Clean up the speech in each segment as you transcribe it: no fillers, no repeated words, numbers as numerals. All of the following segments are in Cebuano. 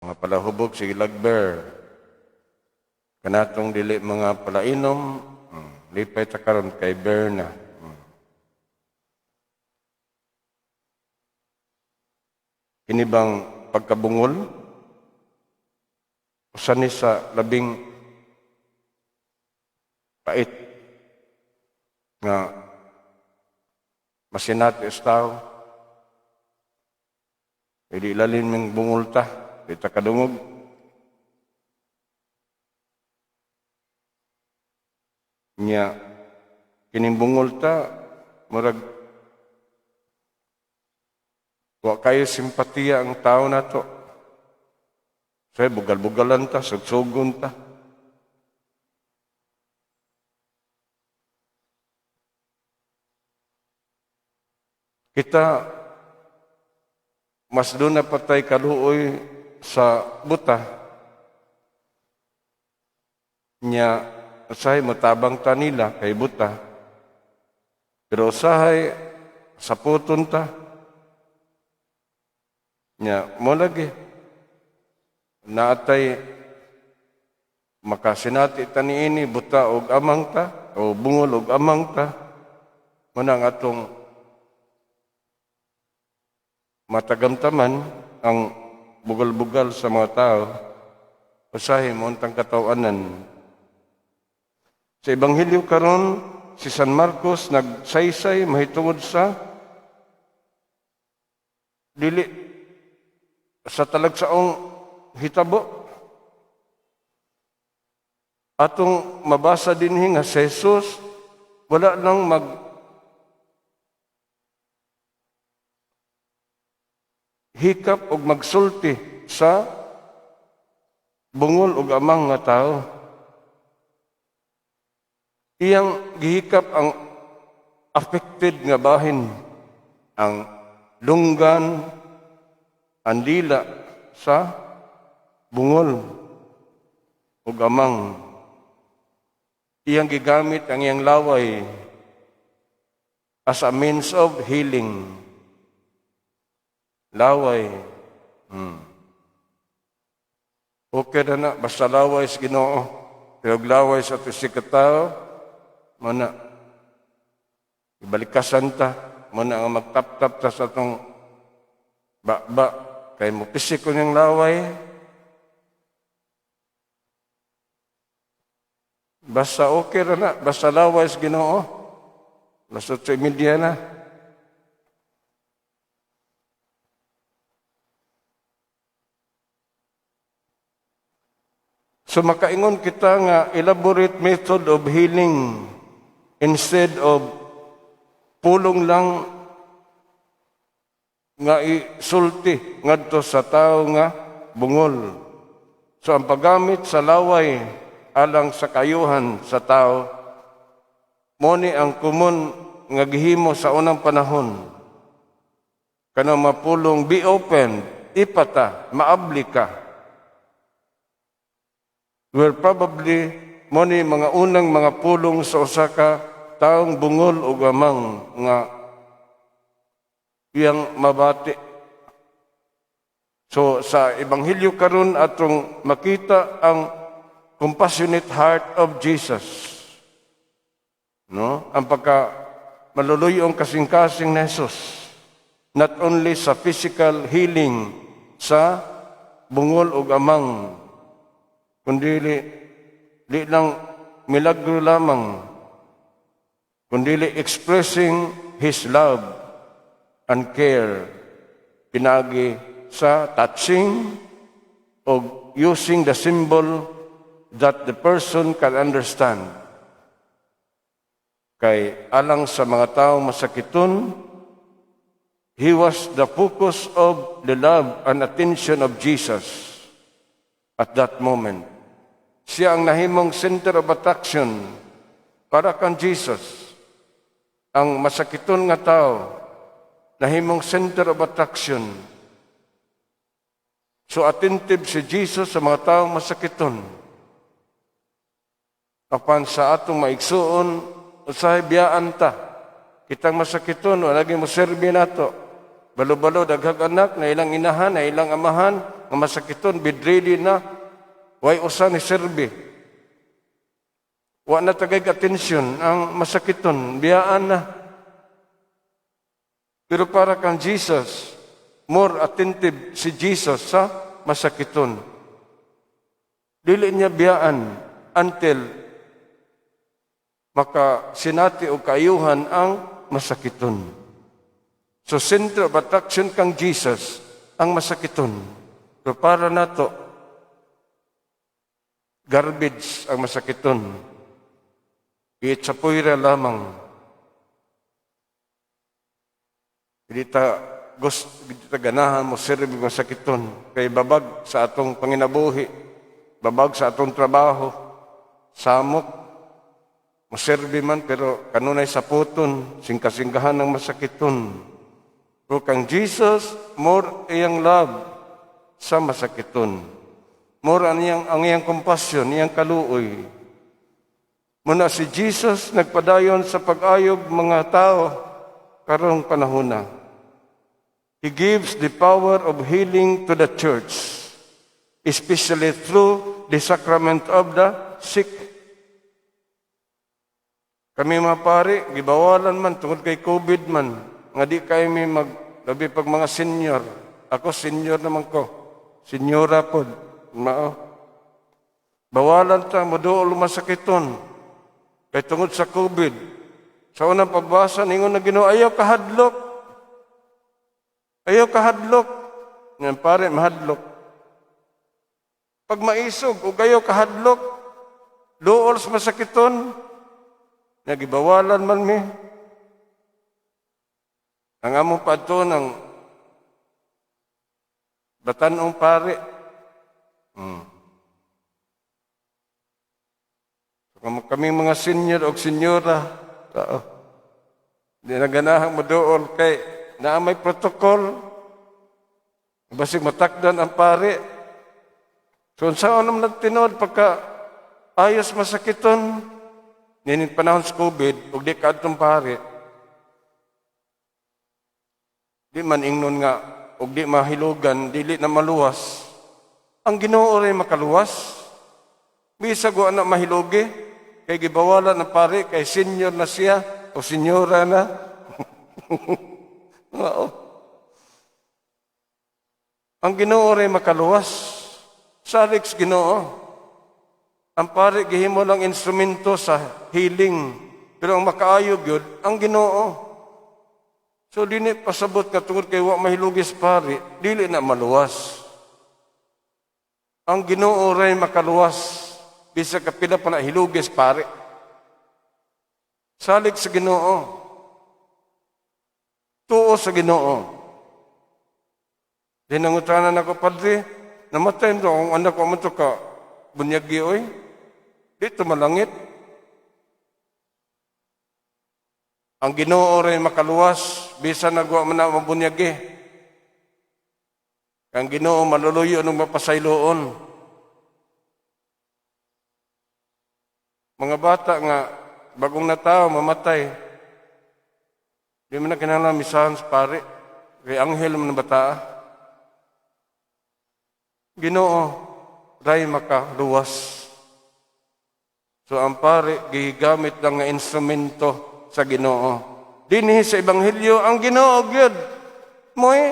Mga palahubog, sige lag beer. Kanatong dili mga palainom, lipay ta karon kay beer na. Kini bang pagkabungol? Usa ni sa labing pait nga masinati sa tao. Hindi lalin ming bungol ta, di ta kadungog. Nya, kining bungol ta, murag, wa kayo simpatiya ang tao nato. Say, bugal-bugalan ta, sugsugon ta. Kita, mas doon na patay kaluoy sa buta. Nya, usahay matabang ta nila kay buta. Pero usahay, saputon ta. Nya, mo lagi, naatay makasinati ta niini buta og amang ta o bungol og amang ta, muna ang atong matagamtaman ang bugal-bugal sa mga tao, usahay mo untang katawanan. Sa Ebanghelyo karon, si San Marcos nagsaysay mahitungod sa dili sa talagsaong hitabo. Atong mabasa dinhi nga si Jesus wala lang mag hikap og magsulti sa bungol og amang nga tao. Iyang gihikap ang affected nga bahin, ang lunggan, ang dila sa bungol ug amang. Iyang gigamit ang iyang laway as a means of healing. Laway. Okay na na, basta laway sa Ginoo. Pero laway sa ato si katao, mana, ibalikasan ta, mana ang magtap-tap ta sa atong ba-ba, kay mo pisik ko niyang laway. Basta okay ra na, basta laway sa Ginoo. Basta 8:30 na. So makaingon kita nga elaborate method of healing instead of pulong lang nga isulti ngadto sa tawo nga bungol. So ang paggamit sa laway alang sa kayuhan sa tao, mo ni ang common nga gihimo sa unang panahon. Kanang mapulong, be open, ipata, maabli ka. Were probably mo ni mga unang mga pulong sa usa ka taong bungol o gamang nga iyang mabati. So sa Ebanghelyo karon atong makita ang compassionate heart of Jesus. No? Ang pagka maluluyong kasing-kasing ni Jesus. Not only sa physical healing sa bungol o amang, kundi di lang milagro lamang, kundi expressing His love and care pinagi sa touching o using the symbol that the person can understand. Kay alang sa mga tao masakiton, he was the focus of the love and attention of Jesus at that moment. Siya ang nahimong center of attraction para kang Jesus. Ang masakiton nga tao, nahimong center of attraction. So attentive si Jesus sa mga taong masakiton. Apan sa atong maigsuon, usahay biyaan ta. Kitang masakiton, wala mo serbi nato. Balo-balo, daghag anak, na ilang inahan, na ilang amahan, nga masakiton, bedridden na, way usa ni serbi. Wa na tagay atensyon ang masakiton, biyaan na. Pero para kang Jesus, more attentive si Jesus sa masakiton. Dili niya biyaan until makasinati o kaayuhan ang masakiton. So center of attraction kang Jesus ang masakiton. Pero para nato, garbage ang masakiton. Itsapuyra lamang. Hindi ta ganahan mo serve masakiton. Kay babag sa atong panginabuhi, babag sa atong trabaho, samok, moserbi man pero kanunay sa puton, singkasinggahan ng masakiton. Pero kang Jesus, more iyang love sa masakiton. More ang iyang compassion, iyang kaluoy. Muna si Jesus nagpadayon sa pag-ayog mga tao karong panahon na. He gives the power of healing to the church, especially through the sacrament of the sick. Kami mga pari, gibawalan man tungod kay COVID man, nga di kay mi mag, labi pag mga senior. Ako senior naman ko. Senyora pod. Mao. Bawalan ta moduol masakiton. Kay tungod sa COVID. Sa unang pagbasa, ningon na Ginoo, "Ayaw kahadlok. Ayaw kahadlok." Ngayon pare, mahadlok. Pag maisog, ug ayaw kahadlok, duol sa masakiton, nagibawalan man mi. Ang among padto ng batanong pare. So, kami mga senior o senyora, tao, di na ganahang moduol kay naa may protocol. Basig matakdan ang pare. So, unsaon naman nagtinuod pagka ayos masakiton, nining panahon sa COVID, ug di kaadtong pare, di man ingnon nga, ug di mahilugan, dili na maluwas. Ang Ginoo ray makaluwas. Bisag wa na mahilugi, kay gibawalan ng pare, kay senior na siya, o senyora na. Oo. Ang Ginoo ray makaluwas. Salig sa Ginoo. Ang pare gihimo lang instrumento sa healing. Pero ang makaayo gyud ang Ginoo. So dili pasabot ka tungod kay wa mahilugis pare, dili na maluwas. Ang Ginoo ray makaluwas bisag kapila pa na hilugis pare. Salig sa Ginoo. Tuo sa Ginoo. Di nangutanan ako, "Padre, namatay mo ang anak ko man to ka bunyagi oy. Dito malangit." Ang Ginoo ray makaluwas bisan nagwa man na mabunyagi. Ang Ginoo maluluyo nung mapasayloon. Mga bata nga bagong natao mamatay. Di man na kinahanglan misahan sa pare. Kay anghel man ang bata. Ginoo ray makaluwas. So ang pare gigamit lang nga instrumento sa Ginoo. Dinhi sa ebanghelyo ang Ginoo gyud mo'y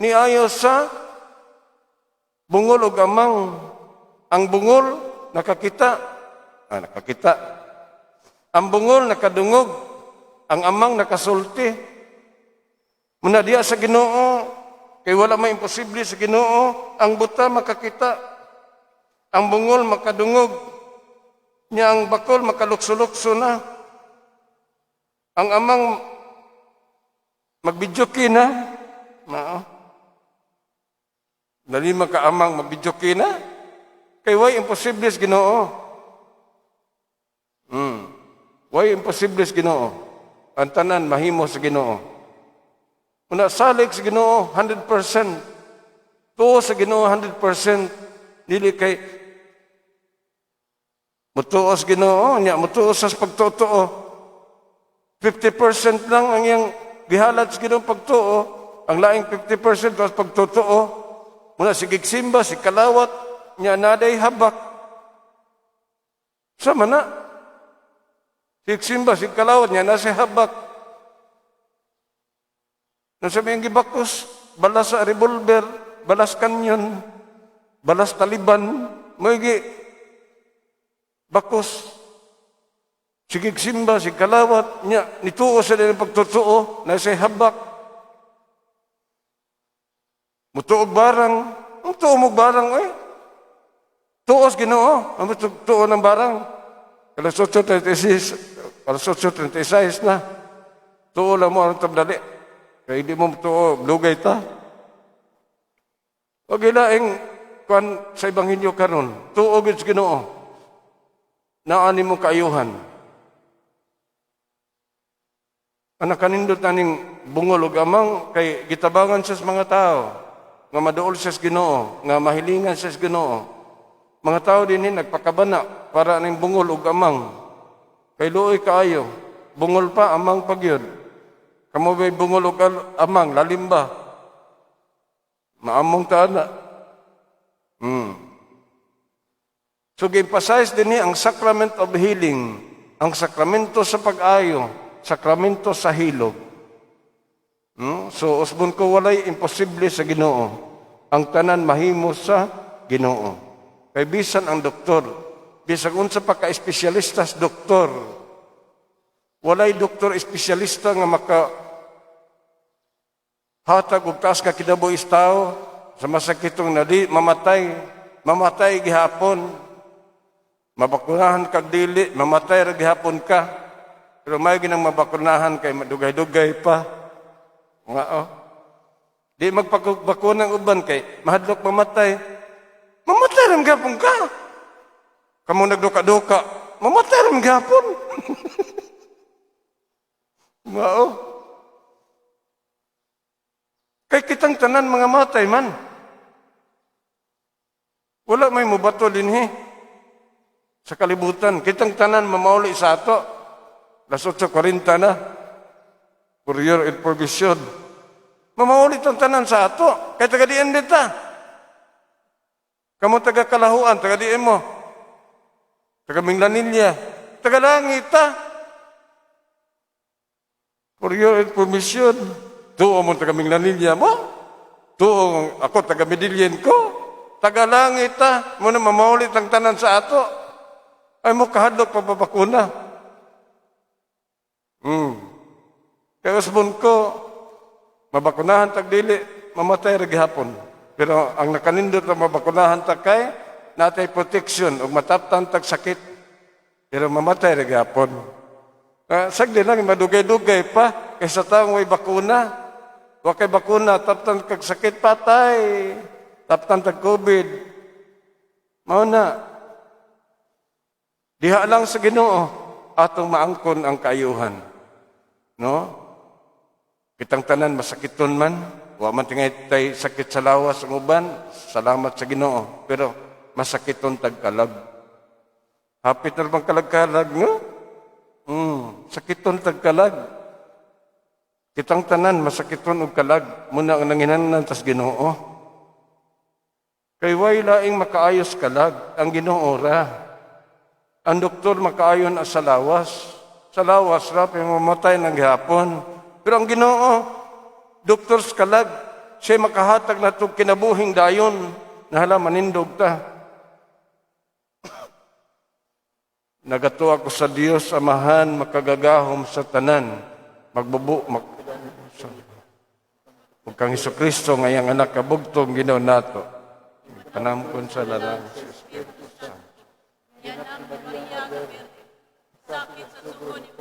niayo sa bungol ug amang. Ang bungol nakakita. Ah, nakakita. Ang bungol nakadungog. Ang amang nakasulti. Muna diya sa Ginoo, kay wala may imposible sa Ginoo, ang buta makakita. Ang bungol makadungog. Nya ang bakol makalukso-lukso na. Ang amang magbidyoke na. Mao. Dali makaamang magbidyoke na. Kay way imposible sa Ginoo. Way imposible sa Ginoo. Ang tanan mahimo sa Ginoo. Una salig sa Ginoo 100%. Tuo sa Ginoo 100%. Dili kay mutuo sa Ginoo, nya mutuo sa pagtotoo. 50% lang ang iyang gihalad sa Ginoo pagtuo, ang laing 50% sa pagtotoo. Muna sige simba, sige kalawat, nya naday habak. Sama na. Sige simba, sige kalawat, nya na si habak. Nasa may gibakos, balas sa revolver, balas kanyon, balas Taliban, may bakos. Sige simba, sige kalawat, nya, nituo sa din pagtutuo, na siya habak. Mutuog barang, mutuo mo barang, eh. Tuos Ginoo, ang tuo ng barang. Alas 8:36, alas 8:36 na. Tuo lang mo ang tabdali. Kaya hindi mo tuo, lugay ta. O gilaing kuan sa ebanghelyo karon, tuo gid sa Ginoo. Naani mo kaayuhan. Anak, kanindot aning bungol ug amang kay gitabangan siya sa mga tao nga maduol siya sa Ginoo, nga mahilingan siya sa Ginoo. Mga tao dinhi nagpakabana para aning bungol ug amang. Kay luoy kaayo, bungol pa, amang pagyud. Kamo ba'y bungol ug amang, lalim ba? Maamong ta na. So gi-emphasize dinhi ang sacrament of healing, ang sakramento sa pag-ayo, sakramento sa hilog. So usbon ko, walay imposible sa Ginoo. Ang tanan mahimo sa Ginoo. Kay bisan ang doktor, bisan unsa pa ka espesyalista sa doktor, walay doktor espesyalista nga maka hatag og taas ka kinabuhi sa tao sa masakitong nadi mamatay, mamatay gihapon. Mabakunahan kag dili, mamatay ra gihapon ka. Pero may ginang mabakunahan kay madugay-dugay pa. Nga oh. Di magpabakuna ang uban kay mahadlok mamatay. Mamatay ra gihapon ka. Kamo nagduka-duka, mamatay ra gihapon. Mao. Kay kitang tanan mga matay man. Wala may mubato dinhi sa kalibutan. Kitang tanan mamauli sa ato. Las 8:40 na. For your information. Mamaulit ang tanan sa ato. Kay taga diin dita. Kamo taga Kalahuan, taga diin mo. Taga Minglanilla. Taga langit ta. For your information. Tuo mo taga Minglanilla mo. Tuo ako taga Medellin ko. Taga langit ta. Mo na mamaulit ang tanan sa ato. Ay mo kahadlok pababakuna. Kaya usbon ko, mabakunahan tag dili, mamatay ra gihapon. Pero ang nakanindot na mabakunahan ta kay natay protection ug mataptan tag sakit. Pero mamatay ra gihapon. Sagdi lang madugay-dugay pa kaysa taong may bakuna. Wa kay bakuna, taptan kag sakit, patay. Taptan tag COVID. Mao na. Diha lang sa Ginoo atong maangkon ang kaayuhan. No? Kitang tanan masakiton man, wa man tingay tay sakit sa lawas ang uban, salamat sa Ginoo, pero masakiton tag kalag. Hapit na bang kalag-kalag, no? Sakiton tag kalag. Kitang tanan masakiton og kalag, muna ang nanginahanglan tas Ginoo. Kay way laing makaayos kalag, ang Ginoo ra. Ang doktor makaayon sa lawas. Sa lawas ra, pero mamatay ng gihapon. Pero ang Ginoo, doktor sa kalag, siya makahatag na itong kinabuhing dayon, na hala manindog ta. Nagatuo ako sa Dios Amahan makagagahom sa tanan. Magbubu mag ug kang Kristo nga iyang anak kabugtong Ginoo nato. Panamkon sa lalang sa Espiritu Santo. Yanang Maria nga Birhen, sakit sa sugo ni